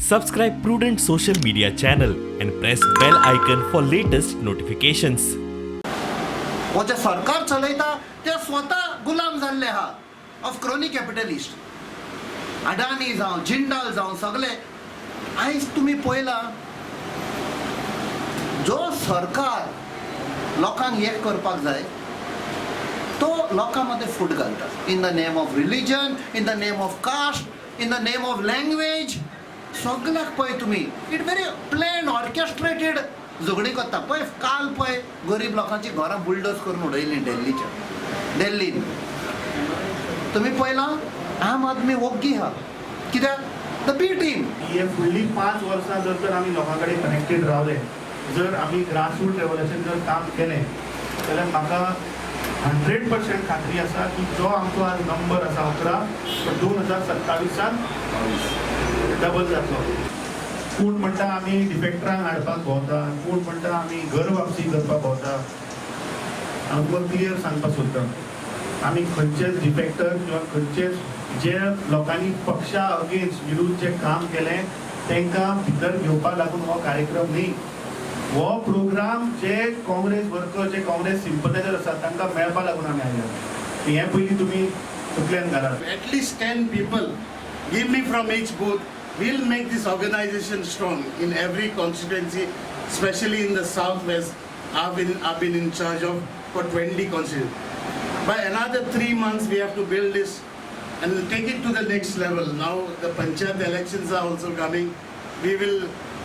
Subscribe Prudent social media channel and press bell icon for latest notifications. हो जे सरकार चलयता ते स्वता गुलाम जाल्ले आहा ऑफ क्रोनी कॅपिटलिस्ट. अडानी जावं, जिंदाल जावं, सगळे. आयज तुमी पळयला, जो सरकार लोकांक एक करपाक जाय तो लोकां मदें फूट घालता, in the name of religion, in the name of caste, in the name of language. सगल्याक पळय तुमी, it very plan orchestrated झगडीं करता. पळय, काल पळय, गरीब लोकांची घरां बुलडोज करून उडयलीं दिल्लीच्या दिल्लीन. तुमी पळयलां, आम आदमी वोग्गी आहा. कित्याक? The B team. हे फुडली 5 वर्सां जर तर आमी लोकां कडेन कनेक्टेड रावले, जर आमी ग्रासरूट लेवलाचेर जर काम केलें जाल्यार म्हाका 100% खात्री आसा की जो आमचो आज नंबर आसा 11, तो 2027आन डबल जातलो. कोण म्हणटा आमी डिफेक्टरांक हाडपाक भोंवता, कोण म्हणटा आमी घर वापसी करपाक भोंवता. हांव तुमकां क्लियर सांगपाक सोदतां, आमी खंयचेच डिफेक्टर किंवा खंयचेच जे लोकांनी पक्षा अगेन्स्ट विरुद्ध जे काम केलें तांकां भितर घेवपाक लागून हो कार्यक्रम न्ही. हो प्रोग्राम जे काँग्रेस वर्कर, जे काँग्रेस सिंपथायझर आसात, तांकां मेळपा लागून आमी आयल्या. हें पयलीं तुमी तकल्यान घालात. At least 10 people give me from each booth. We'll make this organization strong in every constituency, especially in the southwest. I've been in charge of for 20 constituencies. By another 3 months, we have to build this and take it to the next level. Now the panchayat elections are also coming. We will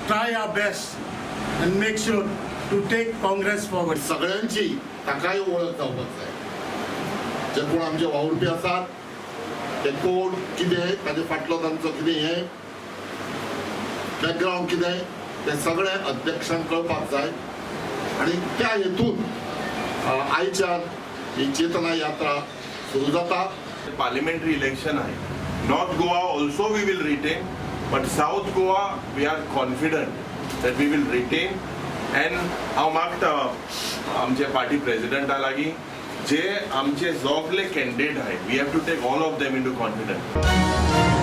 try our best and make sure to take Congress forward. सगळ्यांची ताकाय वळख जावपाक जाय. जे कोण आमचे वावुरपी आसात ते कोण, कितें, ताजे फाटलो तांचो कितें हें बॅकग्रावंड कितें, तें सगळें अध्यक्षांक कळपाक जाय. आनी त्या हेतून आयच्यान ही चेतना यात्रा सुरू जाता. Parliamentary election आहे. North Goa also we will retain, but South Goa we are confident that we will retain. And हांव मागता आमचे पार्टी प्रेसिडेंटा लागीं, जे आमचे सगळे कॅन्डिडेट आहे, we have to take all of them into confidence.